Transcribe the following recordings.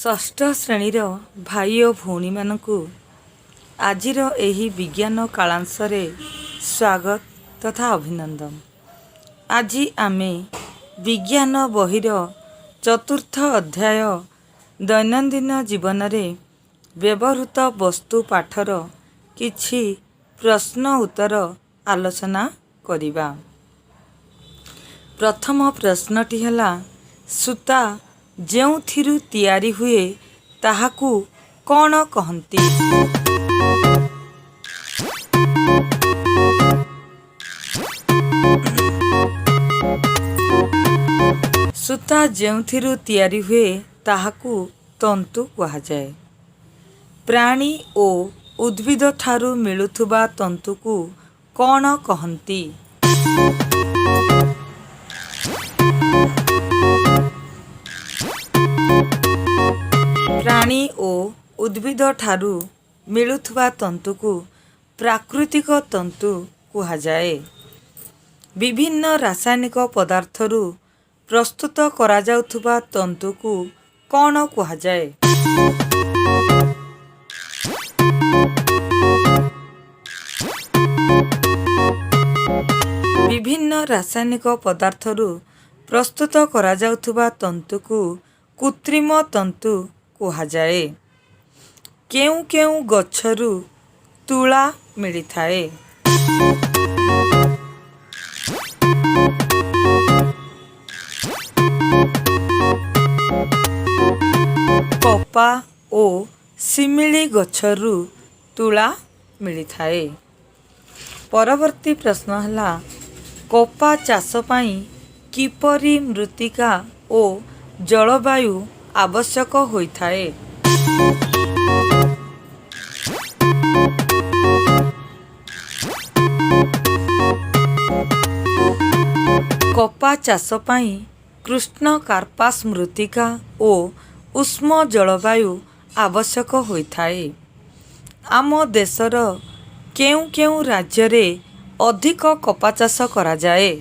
ଷଷ୍ଠ ଶ୍ରେଣୀର ଭାଇ ଓ ଭଉଣୀମାନଙ୍କୁ ଆଜିର ଏହି ବିଜ୍ଞାନ କାଳାଂଶରେ ସ୍ୱାଗତ ତଥା ଅଭିନନ୍ଦନ। ଆଜି ଆମେ ବିଜ୍ଞାନ ବହିର ଚତୁର୍ଥ ଅଧ୍ୟାୟ ଦୈନନ୍ଦିନ ଜୀବନରେ ବ୍ୟବହୃତ ବସ୍ତୁ ପାଠର କିଛି ପ୍ରଶ୍ନ ଉତ୍ତର ଆଲୋଚନା କରିବା। ପ୍ରଥମ ପ୍ରଶ୍ନଟି ହେଲା, ସୂତା ଯେଉଁଥିରୁ ତିଆରି ହୁଏ ତାହାକୁ କ'ଣ କହନ୍ତି? ସୂତା ଯେଉଁଥିରୁ ତିଆରି ହୁଏ ତାହାକୁ ତନ୍ତୁ କୁହାଯାଏ। ପ୍ରାଣୀ ଓ ଉଦ୍ଭିଦଠାରୁ ମିଳୁଥିବା ତନ୍ତୁକୁ କ'ଣ କହନ୍ତି? ପ୍ରାଣୀ ଓ ଉଦ୍ଭିଦଠାରୁ ମିଳୁଥିବା ତନ୍ତୁକୁ ପ୍ରାକୃତିକ ତନ୍ତୁ କୁହାଯାଏ। ବିଭିନ୍ନ ରାସାୟନିକ ପଦାର୍ଥରୁ ପ୍ରସ୍ତୁତ କରାଯାଉଥିବା ତନ୍ତୁକୁ କ'ଣ କୁହାଯାଏ? ବିଭିନ୍ନ ରାସାୟନିକ ପଦାର୍ଥରୁ ପ୍ରସ୍ତୁତ କରାଯାଉଥିବା ତନ୍ତୁକୁ କୃତ୍ରିମ ତନ୍ତୁ କୁହାଯାଏ। କେଉଁ କେଉଁ ଗଛରୁ ତୁଳା ମିଳିଥାଏ? କପା ଓ ଶିମିଳି ଗଛରୁ ତୁଳା ମିଳିଥାଏ। ପରବର୍ତ୍ତୀ ପ୍ରଶ୍ନ ହେଲା, କପା ଚାଷ ପାଇଁ କିପରି ମୃତ୍ତିକା ଓ ଜଳବାୟୁ ଆବଶ୍ୟକ ହୋଇଥାଏ? କପା ଚାଷ ପାଇଁ କୃଷ୍ଣ କାର୍ପାସ ମୃତ୍ତିକା ଓ ଉଷ୍ମ ଜଳବାୟୁ ଆବଶ୍ୟକ ହୋଇଥାଏ। ଆମ ଦେଶର କେଉଁ କେଉଁ ରାଜ୍ୟରେ ଅଧିକ କପା ଚାଷ କରାଯାଏ?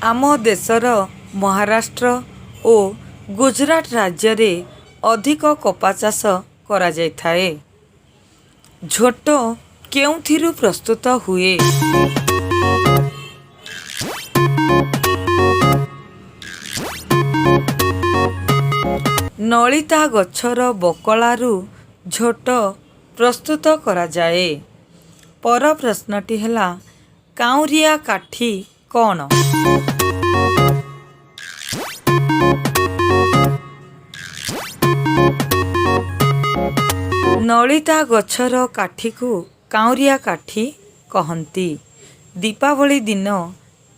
ଆମ ଦେଶର ମହାରାଷ୍ଟ୍ର ଓ ଗୁଜରାଟ ରାଜ୍ୟରେ ଅଧିକ କପା ଚାଷ କରାଯାଇଥାଏ। ଝୋଟ କେଉଁଥିରୁ ପ୍ରସ୍ତୁତ ହୁଏ? ନଳିତା ଗଛର ବକଳାରୁ ଝୋଟ ପ୍ରସ୍ତୁତ କରାଯାଏ। ପର ପ୍ରଶ୍ନଟି ହେଲା, କାଉଁରିଆ କାଠି କ'ଣ? ନଳିତା ଗଛର କାଠିକୁ କାଉଁରିଆ କାଠି କହନ୍ତି। ଦୀପାବଳି ଦିନ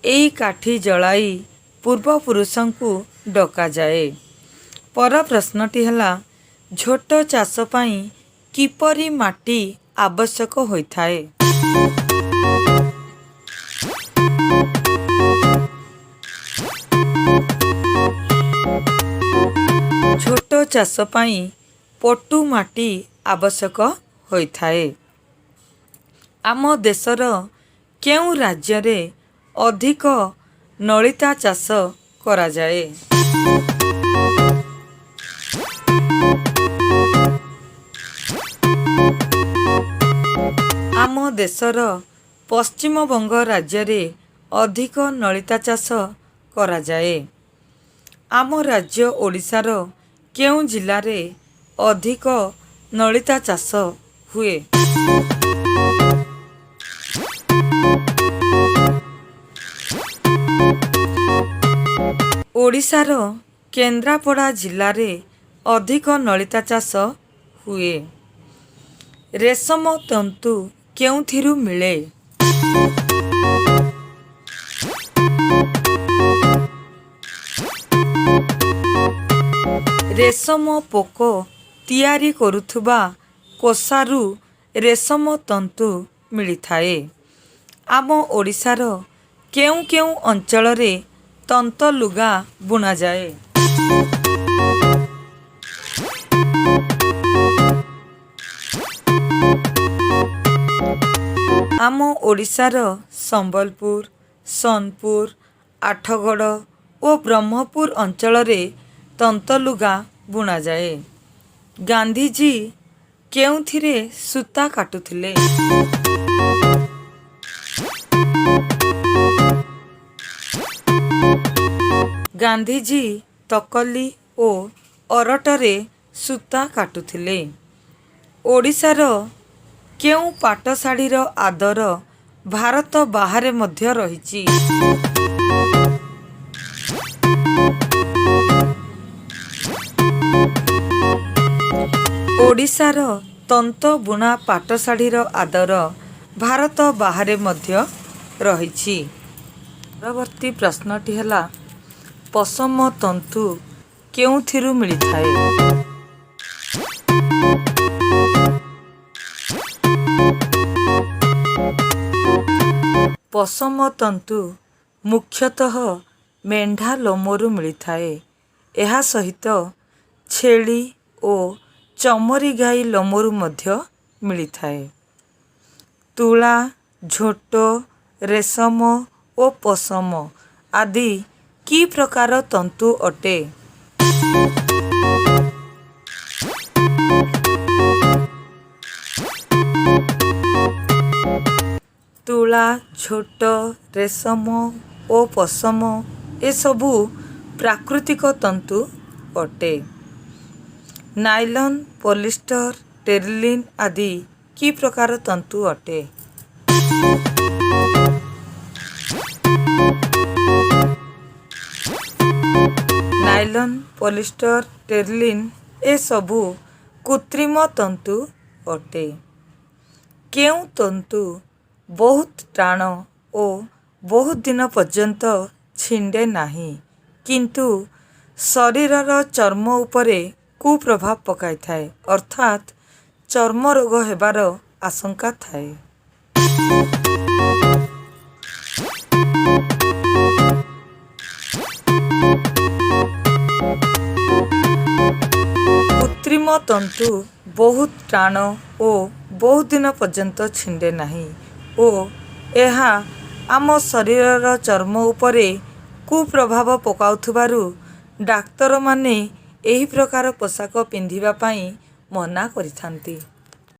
ଏହି କାଠି ଜଳାଇ ପୂର୍ବପୁରୁଷଙ୍କୁ ଡକାଯାଏ। ପର ପ୍ରଶ୍ନଟି ହେଲା, ଝୋଟ ଚାଷ ପାଇଁ କିପରି ମାଟି ଆବଶ୍ୟକ ହୋଇଥାଏ? ଝୋଟ ଚାଷ ପାଇଁ ପଟୁ ମାଟି ଆବଶ୍ୟକ ହୋଇଥାଏ। ଆମ ଦେଶର କେଉଁ ରାଜ୍ୟରେ ଅଧିକ ନଳିତା ଚାଷ କରାଯାଏ? ଆମ ଦେଶର ପଶ୍ଚିମବଙ୍ଗ ରାଜ୍ୟରେ ଅଧିକ ନଳିତା ଚାଷ କରାଯାଏ। ଆମ ରାଜ୍ୟ ଓଡ଼ିଶାର କେଉଁ ଜିଲ୍ଲାରେ ଅଧିକ ନଳିତା ଚାଷ ହୁଏ? ଓଡ଼ିଶାର କେନ୍ଦ୍ରାପଡ଼ା ଜିଲ୍ଲାରେ ଅଧିକ ନଳିତା ଚାଷ ହୁଏ। ରେଶମ ତନ୍ତୁ କେଉଁଥିରୁ ମିଳେ? ରେଶମ ପୋକ ତିଆରି କରୁଥିବା କୋଷାରୁ ରେଶମ ତନ୍ତୁ ମିଳିଥାଏ। ଆମ ଓଡ଼ିଶାର କେଉଁ କେଉଁ ଅଞ୍ଚଳରେ ତନ୍ତ ଲୁଗା ବୁଣାଯାଏ? ଆମ ଓଡ଼ିଶାର ସମ୍ବଲପୁର, ସୋନପୁର, ଆଠଗଡ଼ ଓ ବ୍ରହ୍ମପୁର ଅଞ୍ଚଳରେ ତନ୍ତଲୁଗା ବୁଣାଯାଏ। ଗାନ୍ଧିଜୀ କେଉଁଥିରେ ସୂତା କାଟୁଥିଲେ? ଗାନ୍ଧିଜୀ ତକଲି ଓ ଅରଟରେ ସୂତା କାଟୁଥିଲେ। ଓଡ଼ିଶାର କେଉଁ ପାଟଶାଢ଼ୀର ଆଦର ଭାରତ ବାହାରେ ମଧ୍ୟ ରହିଛି? ଓଡ଼ିଶାର ତନ୍ତବୁଣା ପାଟଶାଢ଼ୀର ଆଦର ଭାରତ ବାହାରେ ମଧ୍ୟ ରହିଛି। ପରବର୍ତ୍ତୀ ପ୍ରଶ୍ନଟି ହେଲା, ପଶମ ତନ୍ତୁ କେଉଁଥିରୁ ମିଳିଥାଏ? ପଶମ ତନ୍ତୁ ମୁଖ୍ୟତଃ ମେଣ୍ଢା ଲୋମରୁ ମିଳିଥାଏ। ଏହା ସହିତ ଛେଳି ଓ ଚମରୀ ଗାଈ ଲୋମରୁ ମଧ୍ୟ ମିଳିଥାଏ। ତୁଳା, ଝୋଟ, ରେଶମ ଓ ପଶମ ଆଦି କି ପ୍ରକାର ତନ୍ତୁ ଅଟେ? ତୁଳା, ଝୋଟ, ରେଶମ ଓ ପଶମ ଏସବୁ ପ୍ରାକୃତିକ ତନ୍ତୁ ଅଟେ। ନାଇଲନ୍, ପଲିଷ୍ଟର, ଟେରିଲିନ୍ ଆଦି କି ପ୍ରକାର ତନ୍ତୁ ଅଟେ? ନାଇଲନ୍, ପଲିଷ୍ଟର, ଟେରିଲିନ୍ ଏସବୁ କୃତ୍ରିମ ତନ୍ତୁ ଅଟେ। କେଉଁ ତନ୍ତୁ ବହୁତ ଟାଣ ଓ ବହୁତ ଦିନ ପର୍ଯ୍ୟନ୍ତ ଛିଣ୍ଡେ ନାହିଁ, କିନ୍ତୁ ଶରୀରର ଚର୍ମ ଉପରେ କୁପ୍ରଭାବ ପକାଇଥାଏ, ଅର୍ଥାତ୍ ଚର୍ମ ରୋଗ ହେବାର ଆଶଙ୍କା ଥାଏ? କୃତ୍ରିମ ତନ୍ତୁ ବହୁତ ଟାଣ ଓ ବହୁତ ଦିନ ପର୍ଯ୍ୟନ୍ତ ଛିଣ୍ଡେ ନାହିଁ ଓ ଏହା ଆମ ଶରୀରର ଚର୍ମ ଉପରେ କୁପ୍ରଭାବ ପକାଉଥିବାରୁ ଡାକ୍ତରମାନେ ଏହି ପ୍ରକାର ପୋଷାକ ପିନ୍ଧିବା ପାଇଁ ମନା କରିଥାନ୍ତି।